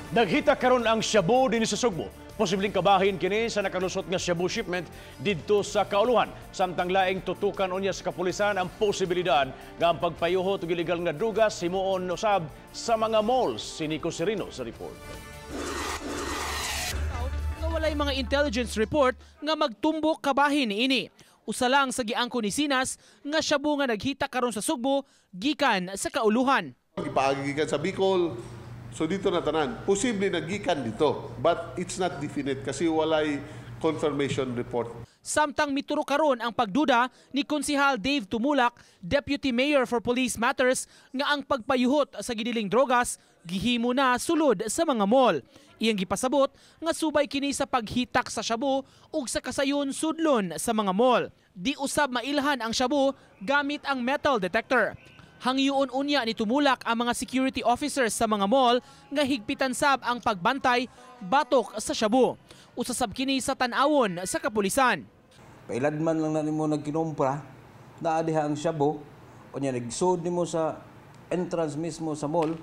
Naghita karon ang shabu dinhi sa Sugbo. Posibleng kabahin kini sa nakalusot nga shabu shipment didto sa Kauluhan. Samtang laing tutukan unya sa kapulisan ang posibilidad nga ang pagpayuhot og ilegal nga drugas himuon usab sa mga malls. Si Nico Serino sa report. Nga walay mga intelligence report nga magtumbok kabahin niini. Usa lang sa giangko ni Sinas nga shabu nga naghita karon sa Sugbo gikan sa Kauluhan. Ipaagi gikan sa Bicol. So dito na tanan. Posible na gikan dito, but it's not definite kasi walay confirmation report. Samtang mituro karon ang pagduda ni Konsihal Dave Tumulak, Deputy Mayor for Police Matters, nga ang pagpayuhot sa gidiling drogas gihimo na sulod sa mga mall. Iyang gipasabot nga subay kini sa paghitak sa shabu ug sa kasayon sudlon sa mga mall. Di usab mailhan ang shabu gamit ang metal detector. Hangyoon unya ni Tumulak ang mga security officers sa mga mall nga higpitan sab ang pagbantay batok sa shabu. Usa sab kini sa tan-awon sa kapulisan. Pailadman lang na nimo nagkinumpra, naa diha ang shabu, unya nagsud nimo sa entrance mismo sa mall,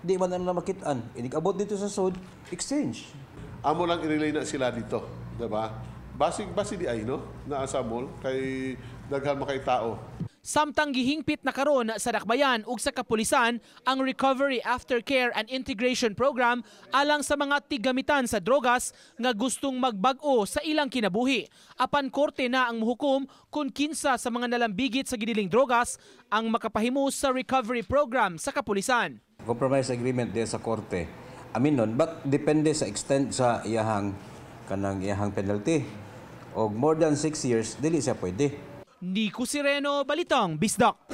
di man na makitaan. Inig-abot dito sa sud, exchange. Amo lang i-relay na sila dito, 'di ba? Basig basi di ay no, naa sa mall kay daghan makay tao. Samtang gihingpit na karon sa Dakbayan ug sa kapulisan ang Recovery Aftercare and Integration Program alang sa mga tiggamitan sa drogas nga gustong magbag-o sa ilang kinabuhi. Apan korte na ang muhukom kung kinsa sa mga nalambigit sa gidiling drogas ang makapahimo sa recovery program sa kapulisan. Compromise agreement diya sa korte. Amin nun, but depende sa extent sa iyahang kanang iyahang penalty. Og more than 6 years, dili siya pwede. Nico Sireno, Balitang Bisdak.